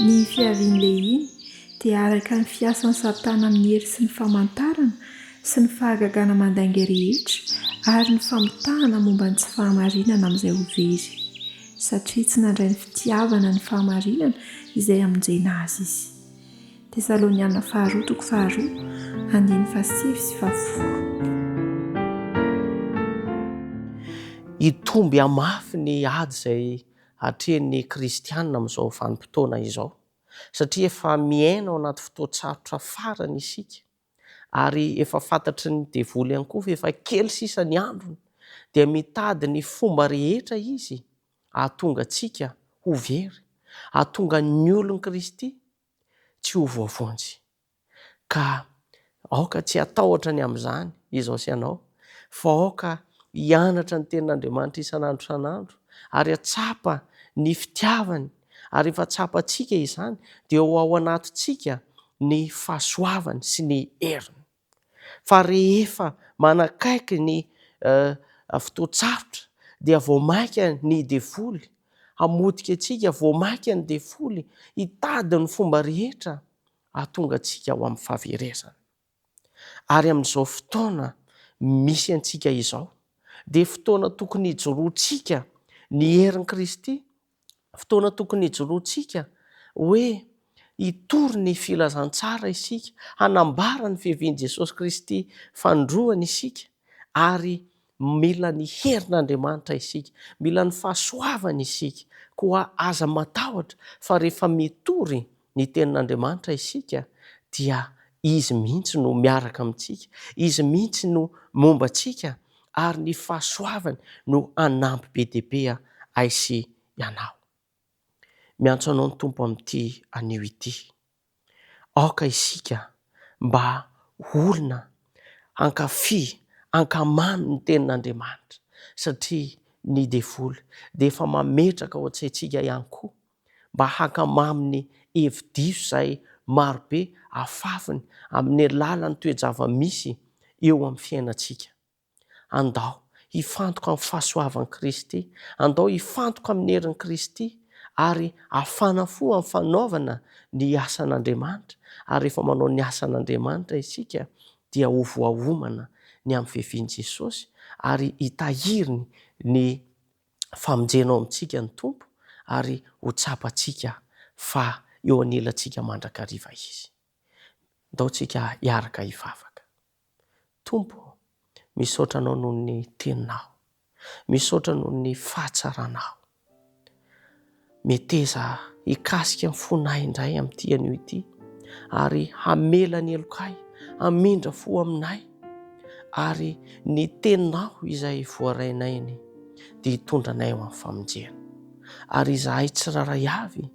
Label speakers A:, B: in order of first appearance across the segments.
A: Ny fiavian'i Lehiny dia araka ny fiasan'i Satana amin'ny hery sy ny famantarana sy ny fahagagana mandainga rehetra ary ny famitahana momba ny tsy fahamarinana amin'izay ho very, satria tsy nandray ny fitiavana ny fahamarinana izay hamonjena azy izy. Tesaloniana faharoa toko faharoa andininy fahasivy sy fahafolo.
B: Hitombo hihamafy ny ady izay atrehin'ny kristiana amin'izao vanim-potoana izao, satria efa miaina ao anaty fotoan-tsarotra farany isika, ary efa fantatry ny devoly ihany koa fa efa kely sisa ny androny, dia mitady ny fomba rehetra izy hahatonga antsika ho very, hahatonga ny olon'i Kristy tsy ho voavonjy. Ka aoka tsy hatahotra ny amin'izany izaho sy ianao, fa aoka hianatra ny Tenin'Andriamanitra isan'andro isan'andro, ary hatsapa ny fitiavany, ary rehefa tsapantsika izany, dia ho ao anatintsika ny fahasoavany sy ny heriny. Fa rehefa manakaiky ny fotoan-tsarotra, dia vao mainka ny devoly hamotika antsika, vao mainka ny devoly hitady ny fomba rehetra hahatonga antsika ho amin'ny fahaverezana. Ary amin'izao fotoana misy antsika izao, dia fotoana tokony hijoroantsika ny herin'i Kristy, fotoana tokony hijoroantsika hoe hitory ny filazantsara isika, hanambara ny fiavian'i Jesosy Kristy fanindroany isika, ary mila ny herin'Andriamanitra isika, mila ny fahasoavany isika. Koa aza matahotra fa rehefa mitory ny tenin'Andriamanitra isika dia Izy mihitsy no miaraka amintsika, Izy mihitsy no momba antsika ary ny fahasoavany no hanampy be dia be ahy sy ianao. Miantso anao ny Tompo amin'ity anio ity. Aoka isika mba ho olona hankafy, hankamamy ny tenin'Andriamanitra satria ny devoly dia efa mametraka ao an-tsaintsika ihany koa mba hankamamy ny hevi-diso izay marobe afafiny amin'ny alalan'ny toe-java-misy eo amin'ny fiainantsika. Andao hifantoka amin'ny fahasoavan'i Kristy, andao hifantoka amin'ny herin'i Kristy, ary hafana fo amin'ny fanaovana ny asan'Andriamanitra, ary rehefa manao ny asan'Andriamanitra isika dia ho voaomana ny amin'ny fiavian'i Jesosy ary hitahiry ny famonjena ao amintsika ny Tompo ary ho tsapantsika fa eo anilantsika mandrakariva Izy. Ndao tsika hiaraka hivavaka. Tompo ô, misaotra Anao noho ny Teninao. Misaotra noho ny fahatsaranao. Meteza hikasika ny fonay indray amin'ity anio ity ary hamela ny helokay, hamindra fo aminay ary ny teninao izay voarainay anie dia hitondra anay ho amin'ny famonjena. Ary izahay tsirairay avy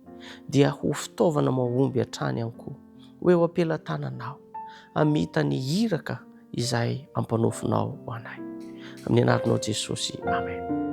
B: dia ho fitaovana mahomby hatrany ihany koa ho eo am-pelatananao hamita ny iraka izay ampanaovinao ho anay. Amin'ny anaranao Jesosy, Amen.